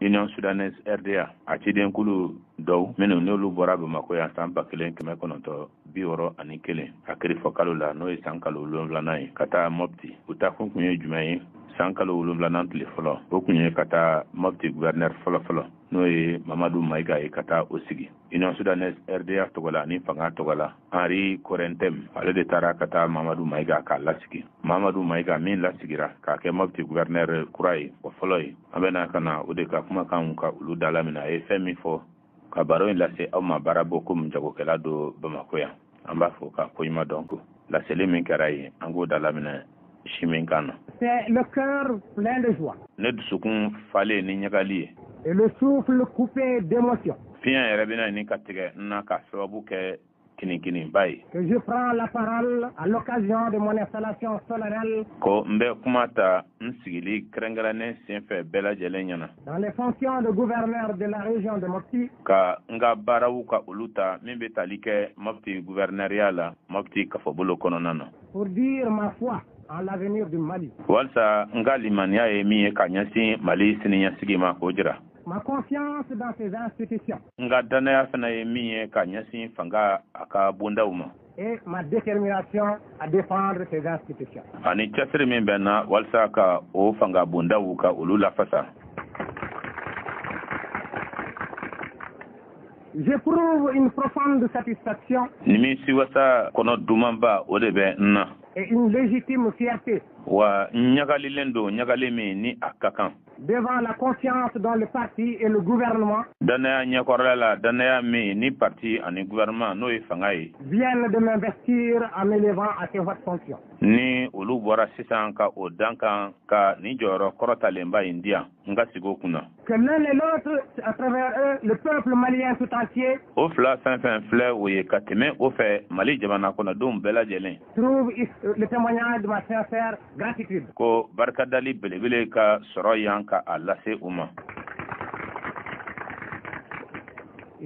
Union Soudanaise RDA a cidenkulu dɔw minnu n'olu bɔra Bamakɔ yan san 1961 a kirifɔ kalo la, n'o ye san kalo 7nan ye, ka taa Mopti. U taakun kun ye jumɛn ye? San kalo 7nan tile fɔlɔ, o kun ye ka taa Mopti gouverneur fɔlɔ-fɔlɔ, n'o ye Mamadu Mayiga ye, ka taa o sigi Union Soudanaise RDA tɔgɔ la ani fanga tɔgɔ la. Henri Korentem ale de taara ka taa Mamadu Mayiga k'a lasigi. Mamadu Mayiga min lasigira k'a kɛ Mopti gouverneur kura ye, o fɔlɔ ye, an bɛna ka na o de ka kumakanw ka olu da laminɛ. A ye fɛn min fɔ ka baro in lase aw ma, baara bɔ komi jagokɛla don Bamakɔ yan. An b'a fɔ ka koɲuman dɔn ko laseli min kɛra yen, an k'o da laminɛ si min kan na. C'est le cœur plein de joie. Ne dusukun falen ni ɲagali ye. Et le souffle coupé d'émotion. Fiɲɛ yɛrɛ bɛna ɲini ka tigɛ n na ka sababu kɛ kinikininba ye. Que je prends la parole à l'occasion de mon installation solennelle. Ko n bɛ kuma ta n sigili kɛrɛnkɛrɛnnen senfɛ bɛɛ lajɛlen ɲɛna. Dans les fonctions de gouverneur de la région de Mopti. Ka n ka baaraw ka olu ta min bɛ tali kɛ Mopti gouverneuriat la, Mopti kafobolo kɔnɔna na. Pour dire ma foi en l'avenir du Mali. Walsa n ka limaniya ye min ye ka ɲɛsin Mali siniɲɛsigi ma, k'o jira. Ma confiance dans ces institutions. N ka danaya fana ye min ye ka ɲɛsin fanga a ka bondaw ma. Et ma détermination à défendre ces institutions. Ani cɛsiri min bɛ n na walasa ka o fanga bondaw ka olu lafasa. J'éprouve une profonde satisfaction. Nimisiwasa kɔnɔ dumanba, o de bɛ n na. Et une légitime fierté. Wa n ɲagalilen don, ɲagali min ni a ka kan. Devant la confiance dans le parti et le gouvernement. Danaya ɲɛkɔrɔla la, danaya min ni parti ani gouvernement, n'o ye fanga ye, viennent de m'investir en m'élevant à ces hautes fonctions. Ni olu bɔra sisan ka o dan kan ka nin jɔyɔrɔ kɔrɔtalenba in di yan, n ka sigi o kunna. Que l'un et l'autre, à travers eux, le peuple malien tout entier, O fila fɛn fɛn filɛ, o ye ka tɛmɛ o fɛ, Mali jamana kɔnɔdenw bɛɛ lajɛlen, trouve le témoignage de ma sincère gratitude. ko barikadali belebele ka sɔrɔ yan ka a lase u ma.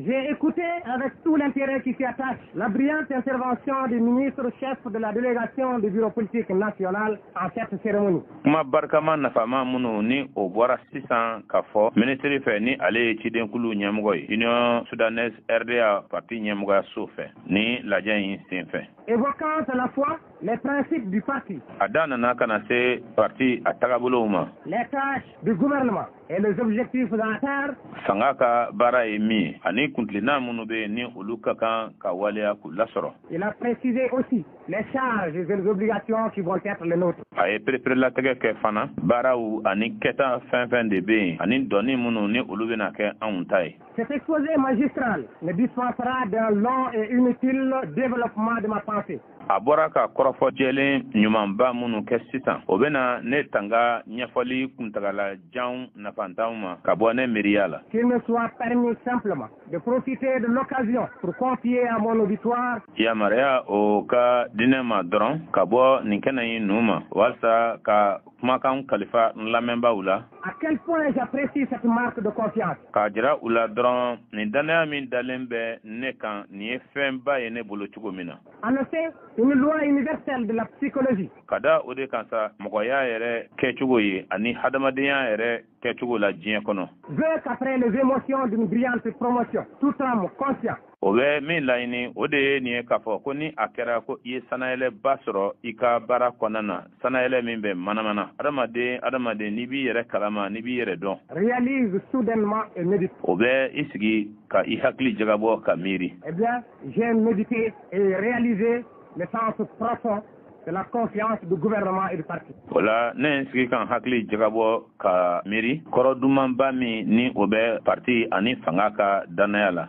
J'ai écouté avec tout l'intérêt qui s'y attache la brillante intervention du ministre chef de la délégation du bureau politique national en cette cérémonie. Kuma barikama nafama minnu ni o bɔra sisan ka fɔ minisiri fɛ, ni ale ye cidenkulu ɲɛmɔgɔ ye Union Soudanaise RDA parti ɲɛmɔgɔyaso fɛ ni lajɛ in sen fɛ, Évoquant à la fois les principes du parti, a da nana ka na se parti a tagabolow ma, les tâches du gouvernement et les objectifs à atteindre, fanga ka baara ye min ye ani kuntilenna minnu bɛ yen ni olu ka kan ka waleya k'u lasɔrɔ, il a précisé aussi les charges et les obligations qui vont être les nôtres. A ye pereperelatigɛ kɛ fana baaraw ani kɛta fɛn fɛn de bɛ yen ani dɔnni minnu ni olu bɛna kɛ anw ta ye. Cet exposé magistral me dispensera d'un long et inutile développement de ma pensée. A bɔra ka kɔrɔfɔ jɛlen ɲumanba minnu kɛ sisan, o bɛna ne tanga ɲɛfɔli kuntagala janw nafantanw ma ka bɔ ne miiriya la. Qu'il me soit permis simplement de profiter de l'occasion pour confier à mon auditoire Yamaruya o ka di ne ma dɔrɔn ka bɔ nin kɛnɛ in nu ma walasa ka kumakan kalifa n lamɛnbaaw la, à quel point j'apprécie cette marque de confiance. k'a jira u la dɔrɔn nin dannaya min dalen bɛ ne kan, nin ye fɛnba ye ne bolo cogo min na. En effet, une loi universelle de la psychologie Ka da o de kan sa, mɔgɔya yɛrɛ kɛcogo ye ani hadamadenya yɛrɛ kɛcogo la diɲɛ kɔnɔ, veut qu'après les émotions d'une brillante promotion, tout homme conscient o bɛ min laɲini, o de ye nin ye k'a fɔ ko ni a kɛra ko i ye sanayɛlɛba sɔrɔ i ka baara kɔnɔna na, sanayɛlɛ min bɛ manamana, adamaden adamaden, n'i b'i yɛrɛ kalama, n'i b'i yɛrɛ dɔn, réalise soudainement et médite. o bɛ i sigi ka i hakili jagabɔ ka miiri. Eh bien, j'ai médité et réalisé le sens profond de la confiance du gouvernement et du parti. O la, ne ye n sigi ka n hakili jagabɔ ka miiri kɔrɔ dumanba min ni o bɛ parti ani fanga ka dannaya la.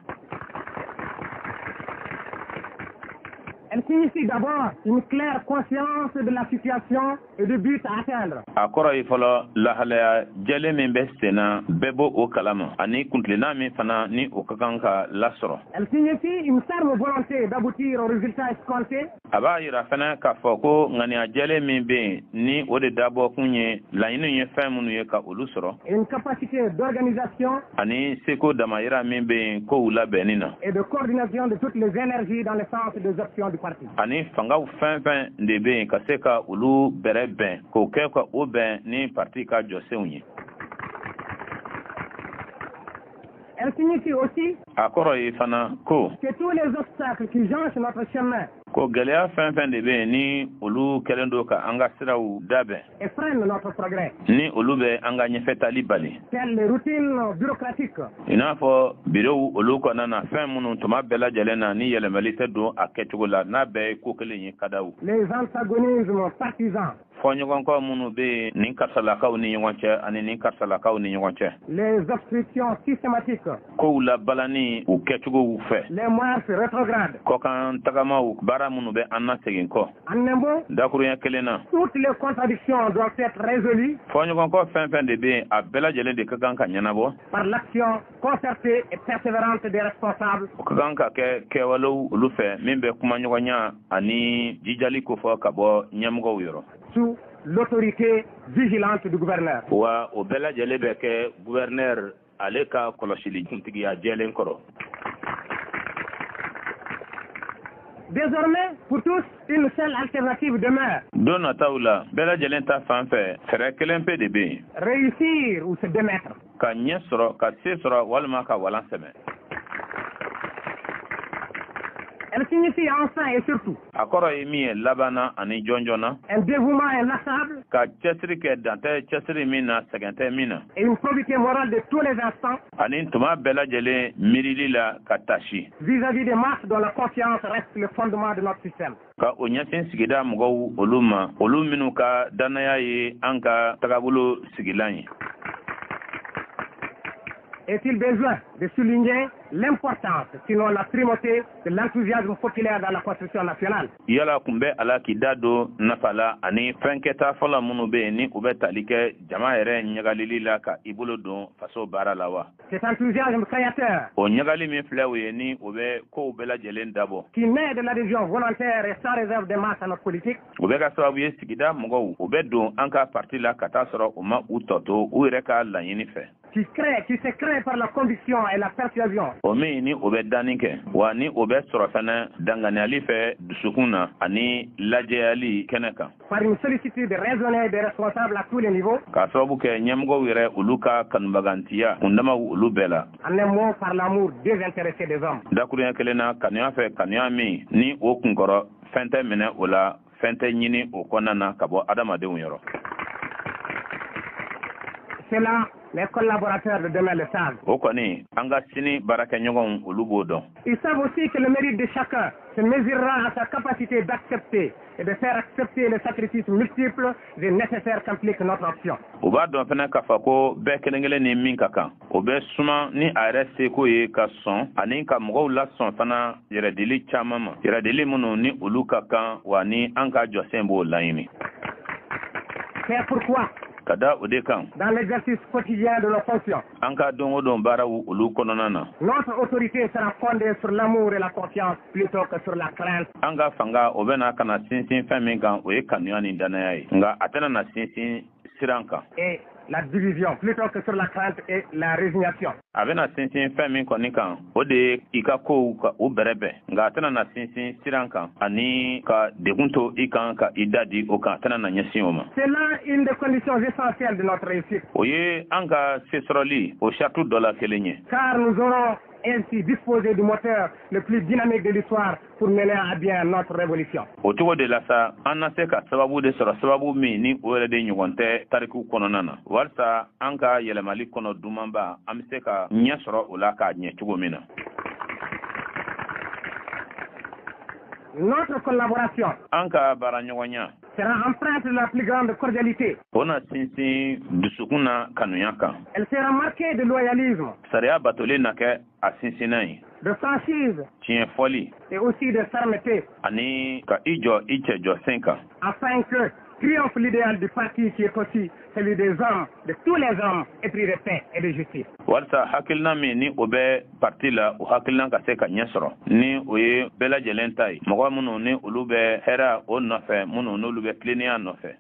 Elle signifie d'abord une claire conscience de la situation et du but à atteindre. A kɔrɔ ye fɔlɔ, lahalaya jɛlen min bɛ sen na, bɛɛ b'o o kalama, ani kuntilenna min fana ni o ka kan ka lasɔrɔ. Elle signifie une ferme volonté d'aboutir au résultat escompté A b'a yira fana k'a fɔ ko ŋaniya jɛlen min bɛ yen ni o de dabɔkun ye laɲiniw ye fɛn minnu ye ka olu sɔrɔ, et une capacité d'organisation ani seko damayira min bɛ yen kow labɛnni na, et de coordination de toutes les énergies dans le sens des options du parti. ani fangaw fɛn fɛn de bɛ yen ka se ka olu bɛrɛ bɛn k'o kɛ ka o bɛn ni parti ka jɔsenw ye. Elle signifie aussi A kɔrɔ ye fana ko que tous les obstacles qui jonchent notre chemin ko gɛlɛya fɛn fɛn de bɛ yen, ni olu kɛlen don ka an ka siraw dabɛn et freinent notre progrès, ni olu bɛ an ka ɲɛfɛtali bali, telles les routines bureaucratiques, i n'a fɔ birow olu kɔnɔna na, fɛn minnu tuma bɛɛ lajɛlen na ni yɛlɛmali tɛ don a kɛcogo la, n'a bɛɛ ye ko kelen ye kadaw, les antagonismes partisans, fɔɲɔgɔnkɔ minnu bɛ yen nin karisalakaw ni ɲɔgɔn cɛ ani nin karisalakaw ni ɲɔgɔn cɛ, les obstructions systématiques, kow la balani u kɛcogow fɛ, les marches rétrogrades. Kɔkan tagamaw, baara minnu bɛ an na segin kɔ. En un mot, Dakuruɲɛ kelen na, toutes les contradictions doivent être résolues fɔɲɔgɔnkɔ fɛn fɛn de bɛ yen, a bɛɛ lajɛlen de ka kan ka ɲɛnabɔ par l'action concertée et persévérante des responsables O ka kan ka kɛ kɛwalew olu fɛ min bɛ kumaɲɔgɔnya ani jijali kofɔ ka bɔ ɲɛmɔgɔw yɔrɔ, sous l'autorité vigilante du gouverneur. Wa o bɛɛ lajɛlen bɛ kɛ gouverneur ale ka kɔlɔsili kuntigiya jɛlen kɔrɔ. Désormais, pour tous, une seule alternative demeure. Don nataw la, bɛɛ lajɛlen ta fan fɛ, fɛɛrɛ kelen pe de bɛ yen. Réussir ou se démettre. Ka ɲɛ sɔrɔ, ka se sɔrɔ, walima ka walan sɛmɛ. Elle signifie enfin et surtout A kɔrɔ ye min ye laban na ani jɔnjɔn na, un dévouement inlassable ka cɛsiri kɛ, dan tɛ cɛsiri min na, sɛgɛn tɛ min na, et une probité morale de tous les instants ani tuma bɛɛ lajɛlen miirili la ka tasi vis-à-vis des masses dont la confiance reste le fondement de notre système. Ka o ɲɛsin sigida mɔgɔw olu ma, olu minnu ka dannaya ye an ka tagabolo sigilan ye. Est-il besoin de souligner l'importance, sinon la primauté, de l'enthousiasme populaire dans la construction nationale? Yala kun bɛ a la k'i da don nafa la ani fɛn kɛta fɔlɔ minnu bɛ yen, ni u bɛ tali kɛ jama yɛrɛ ɲagalili la ka i bolo don faso baara la wa? Cet enthousiasme créateur O ɲagali min filɛ o ye, ni o bɛ kow bɛɛ lajɛlen dabɔ, qui naît de l'adhésion volontaire et sans réserve des masses à notre politique, o bɛ ka sababu ye sigida mɔgɔw o bɛ don an ka parti la ka taa sɔrɔ u ma u tɔ to u yɛrɛ ka laɲini fɛ, qui se crée par la conviction et la persuasion o min ni o bɛ danni kɛ, wa ni o bɛ sɔrɔ fɛnɛ danganiyali fɛ dusukun na ani lajɛyali kɛnɛ kan, par une sollicitude raisonnée des responsables à tous les niveaux, k'a sababu kɛ ɲɛmɔgɔw yɛrɛ olu ka kanubagantiya kundamaw olu bɛɛ la, en un mot, par l'amour désintéressé des hommes. Dakuruɲɛ kelen na, kanuya fɛ, kanuya min ni o kunkɔrɔ fɛn tɛ minɛ o la, fɛn tɛ ɲini o kɔnɔna na ka bɔ adamadenw yɔrɔ. Cela, les collaborateurs de demain le savent. O kɔni, an ka sini baarakɛɲɔgɔnw olu b'o dɔn. Ils savent aussi que le mérite de chacun se mesurera à sa capacité d'accepter et de faire accepter les sacrifices multiples et nécessaires qu'implique notre action. U b'a dɔn fɛnɛ k'a fɔ ko bɛɛ kelen kelen ni min ka kan, o bɛ suma ni a yɛrɛ seko ye ka sɔn ani ka mɔgɔw lasɔn fana yɛrɛdili caman ma, yɛrɛdili minnu ni olu ka kan, wa ni an ka jɔsen b'o laɲini. C'est pourquoi, Ka da o de kan, dans l'exercice quotidien de nos fonctions, an ka don o don baaraw olu kɔnɔna na, notre autorité sera fondée sur l'amour et la confiance plutôt que sur la crainte an ka fanga o bɛna ka na sinsin fɛn min kan, o ye kanuya ni dannaya ye, nka a tɛna na sinsin siran kan et la division, plutôt que sur la crainte et la résignation. A bɛna sinsin fɛn min kɔni kan, o de ye i ka kow ka u bɛrɛbɛn, nka a tɛna na sinsin siran kan ani ka degun to i kan ka i da di o kan, a tɛna na ɲɛsin o ma. C'est là une des conditions essentielles de notre réussite, O ye an ka sesɔrɔli o saratu dɔ la kelen ye, car nous aurons ainsi disposé du moteur le plus dynamique de l'histoire pour mener à bien notre révolution. O cogo de la sa, an na se ka sababu de sɔrɔ, sababu min ni o yɛrɛ de ɲɔgɔn tɛ tariku kɔnɔna na, walisa an ka yɛlɛmali kɔnɔ dumanba, an bɛ se ka ɲɛ sɔrɔ o la k'a ɲɛ cogo min na. Notre collaboration An ka baaraɲɔgɔnya sera empreinte de la plus grande cordialité. o na sinsin dusukun na kanuya kan. Elle sera marquée de loyalisme, Sariya batolen na kɛ a sinsinna ye, de franchise tiɲɛ fɔli et aussi de fermeté, ani ka i jɔ i cɛ jɔ sen kan, afin que triomphe l'idéal du parti qui est aussi celui des hommes, de tous les hommes, épris de paix et de justice. Walisa hakilina min ni o bɛ parti la, o hakilina ka se ka ɲɛ sɔrɔ, ni o ye bɛɛ lajɛlen ta ye, mɔgɔ minnu ni olu bɛ hɛrɛ o nɔfɛ, minnu n'olu bɛ tilennenya nɔfɛ.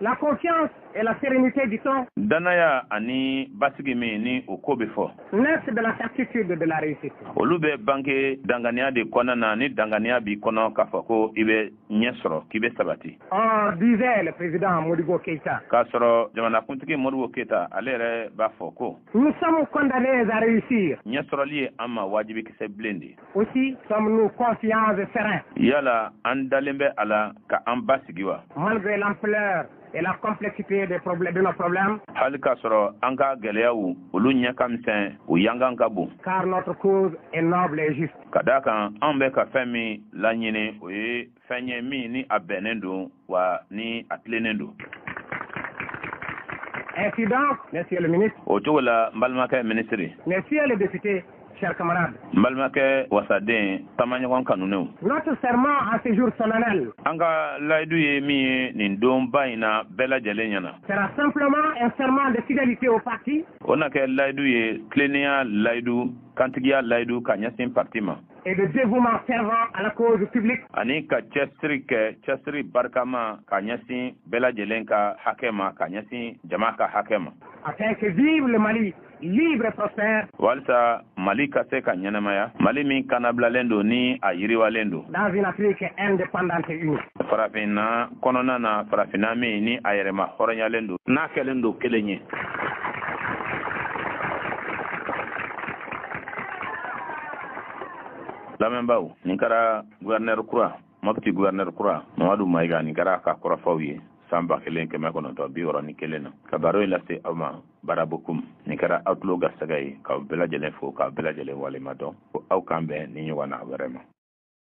La confiance et la sérénité du ton Danaya ani basigi min ni o ko bɛ fɔ, naissent de la certitude de la réussite. olu bɛ bange danganiya de kɔnɔna na, ni danganiya b'i kɔnɔ k'a fɔ ko i bɛ ɲɛ sɔrɔ, k'i bɛ sabati. Or, disait le président Modibo Keïta, K'a sɔrɔ jamanakuntigi Modibo Keyita, ale yɛrɛ b'a fɔ ko nous sommes condamnés à réussir. ɲɛsɔrɔli ye an ma wajibikisɛ bilen de ye. Aussi sommes-nous confiants et sereins, Yala an dalen bɛ a la ka an basigi wa? malgré l'ampleur et la complexité des problèmes, de nos problèmes, Hali k'a sɔrɔ an ka gɛlɛyaw, olu ɲɛ ka misɛn, u yangan ka bon, car notre cause est noble et juste. Ka d'a kan anw bɛ ka fɛn min laɲini, o ye fɛn ye min ni a bɛnnen don, wa ni a tilennen don. Ainsi donc, monsieur le ministre, O cogo la, n balimakɛ minisiri, messieurs les députés, chers camarades, n balimakɛ wasaden, taamaɲɔgɔn kanunenw, notre serment en ce jour solennel an ka layidu ye min ye nin donba in na bɛɛ lajɛlen ɲɛna, sera simplement un serment de fidélité au parti o na kɛ layidu ye, tilennenya layidu, kantigiya layidu ka ɲɛsin parti ma, et de dévouement fervent à la cause publique ani ka cɛsiri kɛ, cɛsiri barikama ka ɲɛsin bɛɛ lajɛlen ka hakɛ ma, ka ɲɛsin jama ka hakɛ ma, afin que vive le Mali libre et prospère walisa Mali ka se ka ɲɛnɛmaya, Mali min kanabilalen don ni a yiriwalen don, dans une Afrique indépendante et unie. Farafinna kɔnɔna na, farafinna min ni a yɛrɛma hɔrɔnyalen don, n'a kɛlen don kelen ye. Lamɛnbaaw, nin kɛra gouverneur kura, Mopti gouverneur kura Mamadu Mayiga, nin kɛra a ka kɔrɔfɔw ye san 1961 na. Ka baro in lase aw ma, Barabokum, nin kɛra aw tulo garisɛgɛ ye. K'aw bɛɛ lajɛlen fo, k'aw bɛɛ lajɛlen walima dɔn ko aw kan bɛn ni ɲɔgɔn na wɛrɛ ma.